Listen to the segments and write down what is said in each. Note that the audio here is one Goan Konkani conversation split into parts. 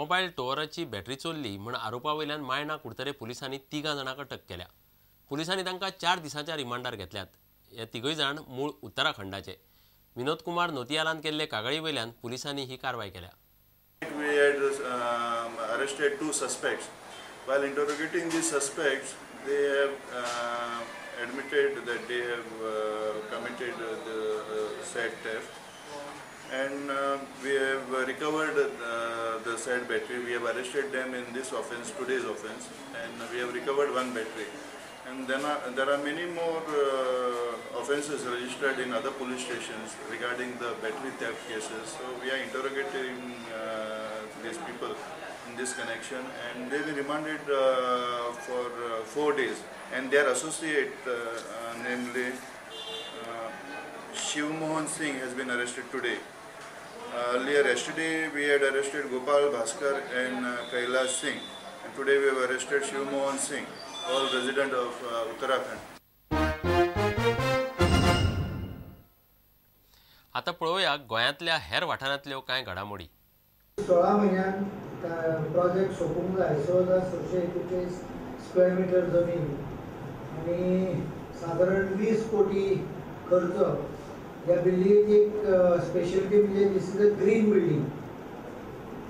मोबायल टॉवराची बॅटरी चोरली म्हण आरोपा वयल्यान मायणा कुडतरे पुलिसांनी 3 जाणांक अटक केल्या. पुलिसांनी तांकां 4 दिसांच्या रिमांडार घेतल्यात. हे तिगूय जाण मूळ उत्तराखंडाचे. विनोद कुमार नोतियालान केल्ले कागाळी वयल्यान पुलिसांनी ही कारवाय केल्या. We had arrested 2 suspects. While interrogating these suspects, they have admitted that they have committed the said theft, and we have recovered the said battery. We have arrested them in this offense, today's offense, and we have recovered 1 battery. And then there are many more offenses registered in other police stations regarding the battery theft cases. So we are interrogating these people in this connection, and they were remanded for 4 days. And their associate, namely Shiv Mohan Singh, has been arrested today. Earlier yesterday we had arrested Gopal Bhaskar and Kailash Singh, and today we have arrested Shiv Mohan Singh, all resident of Uttarakhand. आता पळोवया गोंयांतल्या हेर वाठारांतल्यो कांय घडामोडी. 16 म्हयन्यान प्रोजेक्ट सोंपूंक जाय. 6,641 स्क्वेअर मिटर जमीन आनी सादारण 20 कोटी खर्च. ह्या बिल्डिंगेची एक स्पेशलिटी म्हणजे this is a green building,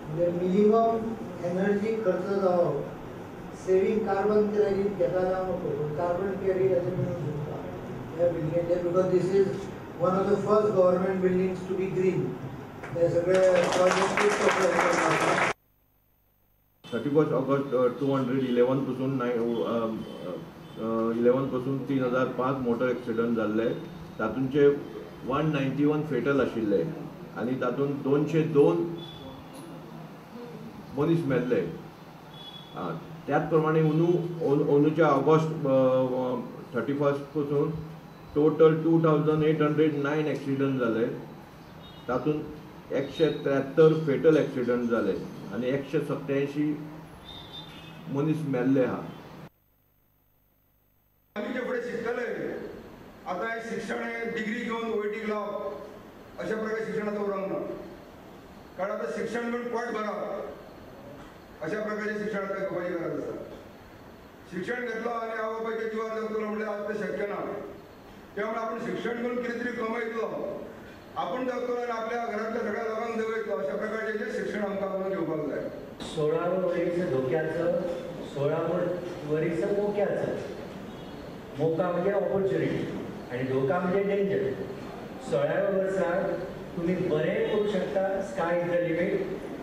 म्हणजे मिनिमम एनर्जी खर्च जावप, सेविंग कार्बन क्रेडीट घेता जावं नको, पूण कार्बन क्रेडीट अशें मेळूंक शकता ह्या बिल्डिंगेचेर, because this is one of the first government buildings to be green. हे सगळे प्रोजेक्ट. 31 ऑगस्ट 211 पासून 11 पासून 3005 मोटर एक्सिडंट जाल्ले, तातूंचे 191 फेटल आशिल्ले आनी तातूंत 202 मनीस मेल्ले. त्याच प्रमाणे अंदूच्या ऑगस्ट 31 पासून टोटल 2809 एक्सिडंट जाले, तातूंत 173 फेटल एक्सिडंट जाले आनी 187 मनीस मेल्ले आहा. आमी जे फुडें शिकतले आतां हें शिक्षण हें डिग्री घेवन वयटीक लावप अशा प्रकारे शिक्षण आतां उरूंक ना, कारण आतां शिक्षण घेवन पोट भरप अशा प्रकारचें शिक्षण आतां घेवपाची गरज आसा. शिक्षण घेतलो आनी आवय बापायच्या जिवार जगतलो म्हणल्यार आज तें शक्य ना. त्यामुळे आपण शिक्षण घेवन कितें तरी कमयतलो, आपण जगतलो आनी आपल्या घरांतल्या सगळ्या लोकांक जगयतलो अशा प्रकारचें शिक्षण आमकां करून घेवपाक जाय. 16 वरीस धोक्याचं, 16 वरीस मोक्याचं. मोका म्हणजे ऑपॉर्च्युनिटी आणि धोका म्हणजे डेंजर. 16व्या वर्साक तुम्ही बरें करूं शकता, स्काय is the limit,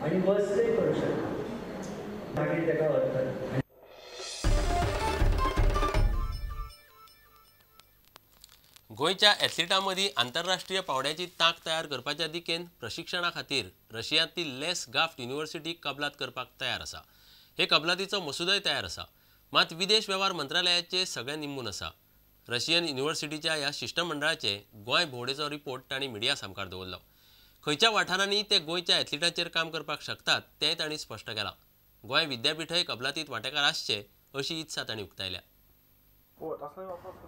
आणि वर्सय करूं शकता, मागीर ताका अर्थ. गोंयच्या एथलिटां मदीं आंतरराष्ट्रीय पांवड्याची तांक तयार करपाच्या दिकेन प्रशिक्षणा खातीर रशियांतली लेस गाफ्ट युनिव्हर्सिटी कबलात करपाक तयार आसा. हे कबलातीचो मसुदोय तयार आसा, मात विदेश वेव्हार मंत्रालयाचे सगळे निंबून आसा. रशियन युनिव्हर्सिटीच्या ह्या शिश्टमंडळाचे गोंय भोंवडेचो रिपोर्ट तांणी मिडिया सामकार दवरलो. खंयच्या वाठारांनी ते गोंयच्या एथलिटांचेर काम करपाक शकतात तेंय तांणी स्पश्ट केलां. गोंय विद्यापीठय कबलातीत वांटेकार आसचें अशी इत्सा तांणी उक्तायल्या.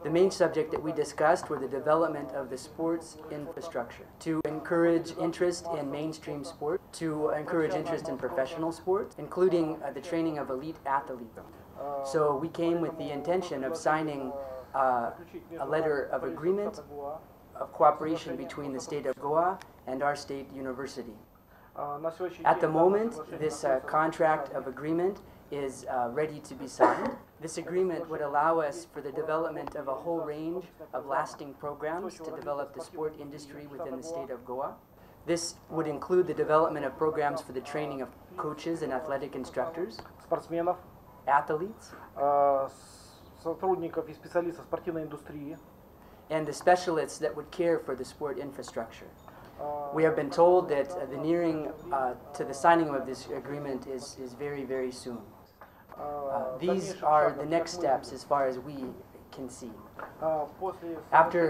The main subject that we discussed were the development of the sports infrastructure, to encourage interest in mainstream sport, to encourage interest in professional sport, including the training of elite athletes. So we came with the intention of signing a letter of agreement of cooperation between the state of Goa and our state university. At the moment, this contract of agreement is ready to be signed. This agreement would allow us for the development of a whole range of lasting programs to develop the sport industry within the state of Goa. This would include the development of programs for the training of coaches and athletic instructors, athletes, and the specialists that would care for the sport infrastructure. We have been told that the nearing to the signing of this agreement is very, very soon. These are the next steps as far as we can see. After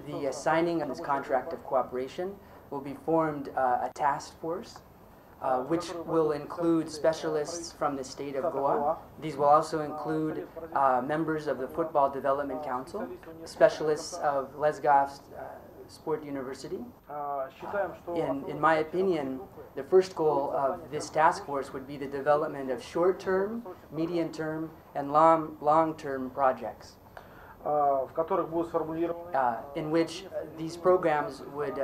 the signing of this contract of cooperation, will be formed a task force, which will include specialists from the state of Goa. These will also include members of the Football Development Council, specialists of Lesgaft's sport university. In my opinion, the first goal of this task force would be the development of short-term, medium-term, and long-term projects, in which these programs would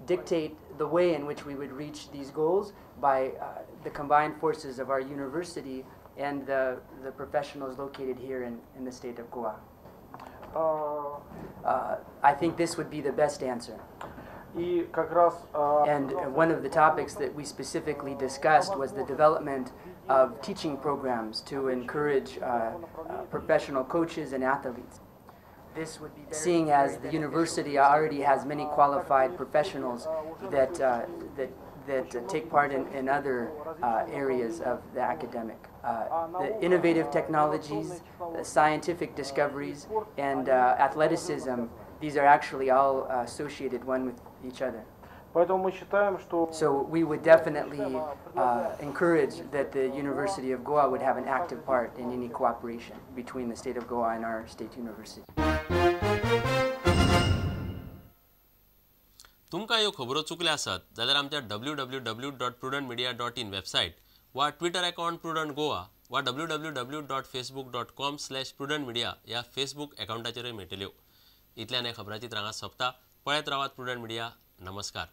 dictate the way in which we would reach these goals by the combined forces of our university and the professionals located here in the state of Goa. I think this would be the best answer. And one of the topics that we specifically discussed was the development of teaching programs to encourage professional coaches and athletes. This would be seeing as the university already has many qualified professionals that take part in other areas of the academic. The innovative technologies, the scientific discoveries, and athleticism, these are actually all associated one with each other. So we would definitely encourage that the University of Goa would have an active part in any cooperation between the state of Goa and our state university. तुमकां ह्यो खबरो चुकल्या आसत जाल्यार आमच्या www.prudentmedia.in website वा ट्विटर अकाउंट प्रुडंट गोवा वा www.facebook.com/prudentmedia ह्या फेसबूक अकाउंटाचेरूय मेळटल्यो. इतल्यान ह्या खबराची रांगा सोंपता. पळयत रावात प्रुडंट मिडिया. नमस्कार.